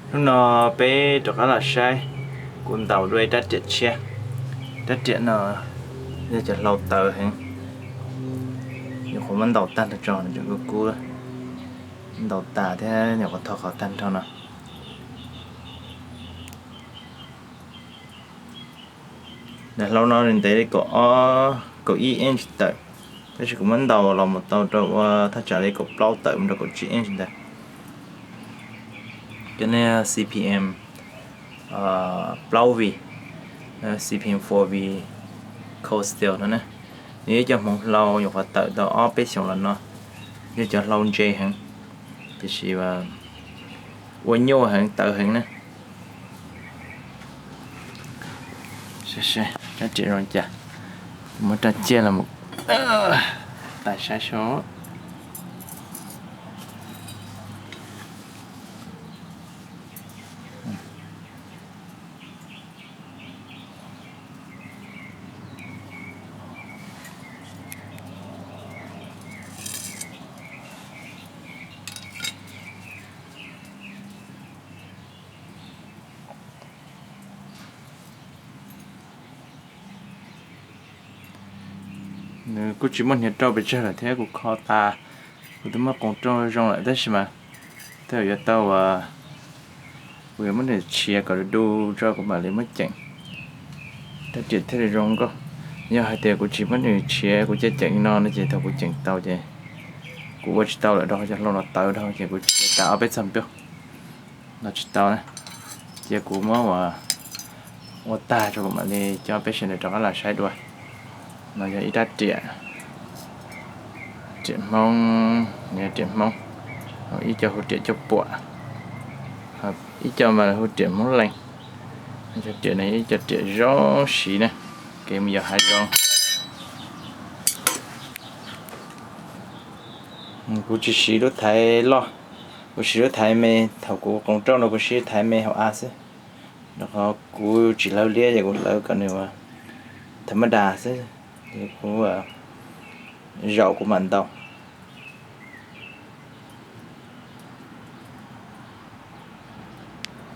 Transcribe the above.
Hnub no peb rov qab los saib kuv ntaus dua ib rab riam tshiab. Rab riam no yog cov hlau tawv heev, nyuam qhuav muab ntaus tag nrho tso, nws tseem kub kub, ntaus tas thiab nyuam qhuav thau qhov tag nrho no. Daim hlau no nws ntev li kaum ob, kaum ib inch tawm, tab sis kuv muab ntaus los mus tau rau ua thaj tsam li kaum plaub tawm mus rau kaum tsib inch ntawd. Cov nej C P M plaub V, C P M four V cold steel no ne, nws yog ib co hmoov hlau nyuam qhuav tawm tau ob peb xyoos los no, yog cov hlau ntse heev, tiam sis ua nyuaj heev, tawv heev na. Rab riam zoo cas, muab rab ciaj los mus tais saib seb. Nws kuj tsis muaj hniav rau pes tsawg lawm thiab, kuv kho tas, kuv twb muab qoos rau zoo lawm tab sis mas tej zaum yuav tau, kuv yuav muab nws tshiav kom du du tso kuv mam li muab ceem, rab riam thiaj li zoo nkauj. Yog hais tias kuv tsis muab nws tshiav, kuv cia ceem li no no ces thaum kuv ceem tau ces kuv ua tsis tau lawm, rau qhov cov hlau no tawv dhau ces kuv tshiav tas ob peb txog npaug los tsis tau na. Cia kuv muab ua, ua tag tso kuv mam li coj peb sawv daws rov qab los saib dua. No yog ib rab riam, riam Hmoob, riam Hmoob, ib co hu riam coj puam, ib co mas hu riam Hmoob Lees. Cov riam no ib co riam zoo siv na, kev mus yos hav zoov. Kuv tsis siv lub thaiv loj, kuv siv lub thaiv me, thaum kuv qoos rauj no kuv siv thaiv me hauv av xwb, rau qhov kuv tsis hlawv liab ces kuv hlawv kom nws tha mab das xwb, ces kuv zaum kuv mam ntaus.